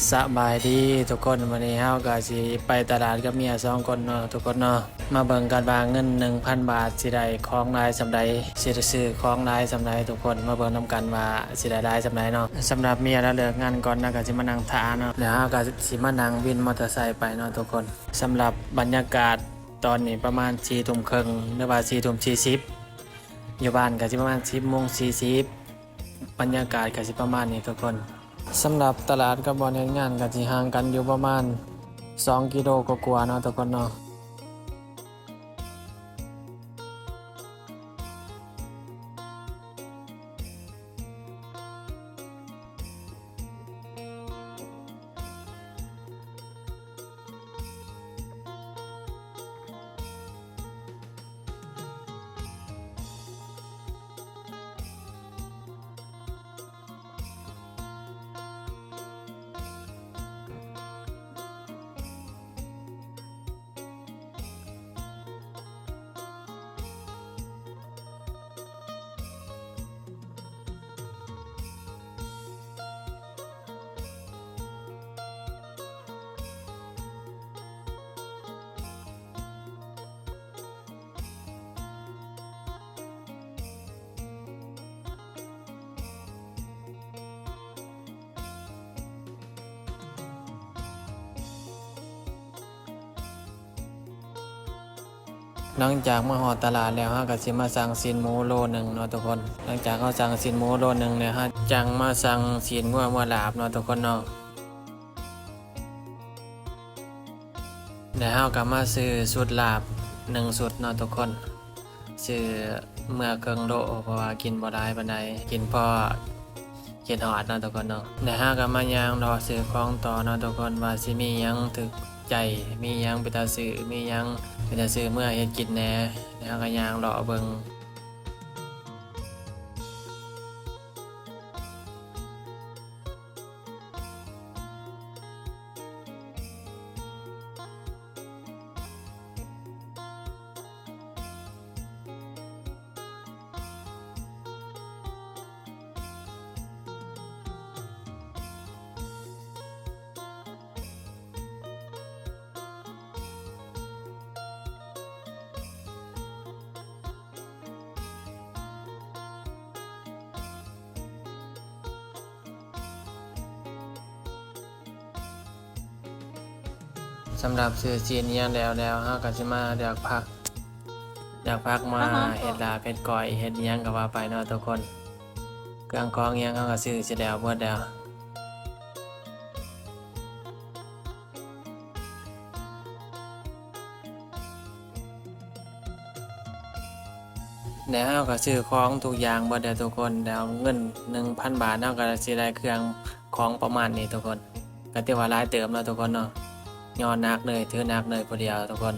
ສະບາຍດີທຸກຄົນ, ມື້ນີ້ເຮົາກໍຊິໄປຕະຫຼາດກັບເມຍສອງຄົນເນາະທຸກຄົນເນາະ. ມາເບິ່ງກັນວ່າເງິນໜຶ່ງພັນບາດຊິໄດ້ຂອງຫຼາຍສ່ຳໃດ, ຊິໄດ້ຊື້ຂອງຫຼາຍສ່ຳໃດທຸກຄົນ. ມາເບິ່ງນຳກັນວ່າຊິໄດ້ຫຼາຍສ່ຳໃດເນາະ. ສຳລັບເມຍລາວເລີກງານກ່ອນ ລາວກໍຊິມານັ່ງຖ້າເນາະ, ແລ້ວເຮົາກໍຊິມານັ່ງວິນມໍເຕີໄຊໄປເນາະທຸກຄົນ. ສຳລັບບັນຍາກາດຕອນນີ້ປະມານສີ່ທຸ່ມເຄິ່ງ ຫຼືວ່າສີ່ທຸ່ມສີ່ສິບ, ຢູ່ບ້ານກໍຊິປະມານສິບໂມງສີ່ສິບ. ບັນຍາກາດກໍຊິປະມານນີ້ທຸກຄົນ. ສຳລັບຕະຫຼາດກັບບ່ອນເຮັດງານກໍຊິຫ່າງກັນຢູ່ປະມານສອງກິໂລກວ່າໆເນາະທຸກຄົນເນາະ. ຫຼັງຈາກມາຮອດຕະຫຼາດແລ້ວ ເຮົາກໍຊິມາສັ່ງຊີ້ນໝູໂລໜຶ່ງເນາະທຸກຄົນ. ຫຼັງຈາກເຮົາສັ່ງຊີ້ນໝູໂລໜຶ່ງແລ້ວ ເຮົາຈັ່ງມາສັ່ງຊີ້ນງົວເມືອລາບເນາະທຸກຄົນເນາະ. ແລ້ວເຮົາກໍມາຊື້ຊຸດລາບໜຶ່ງຊຸດເນາະທຸກຄົນ, ຊື້ເມືອເຄິ່ງໂລ ເພາະວ່າກິນບໍ່ຫຼາຍປານໃດ, ກິນພໍຄິດຮອດເນາະທຸກຄົນເນາະ. ແລ້ວເຮົາກໍມາຍ່າງເລາະຊື້ຂອງຕໍ່ເນາະທຸກຄົນ ວ່າຊິມີຫຍັງຖືກໃຈ, ມີຫຍັງເປັນຕາຊື້, ມີຫຍັງເປັນຕາຊື້ເມືອເຮັດກິນແດ່. ແລ້ວເຮົາກໍຍ່າງເລາະເບິ່ງ. ສຳລັບຊື້ຊີ້ນອີ່ຫຍັງແລ້ວແລ້ວ ເຮົາກໍຊິມາເລືອກຜັກ, ເລືອກຜັກມາເຮັດລາບ ເຮັດກ້ອຍ ເຮັດອີ່ຫຍັງກໍວ່າໄປເນາະທຸກຄົນ. ເຄື່ອງຂອງອີ່ຫຍັງເຮົາກໍຊື້ຊິແລ້ວເບິດແລ້ວ. ແລ້ວເຮົາກໍຊື້ຂອງທຸກຢ່າງເບິດແລ້ວທຸກຄົນ, ແລ້ວເງິນໜຶ່ງພັນບາດ ເຮົາກໍຊິໄດ້ເຄື່ອງຂອງປະມານນີ້ທຸກຄົນ. ກໍຖືວ່າຫຼາຍເຕີບເນາະທຸກຄົນເນາະ, ຍໍໜັກເລີຍ ຖືໜັກເລີຍຜູ້ດຽວທຸກຄົນ.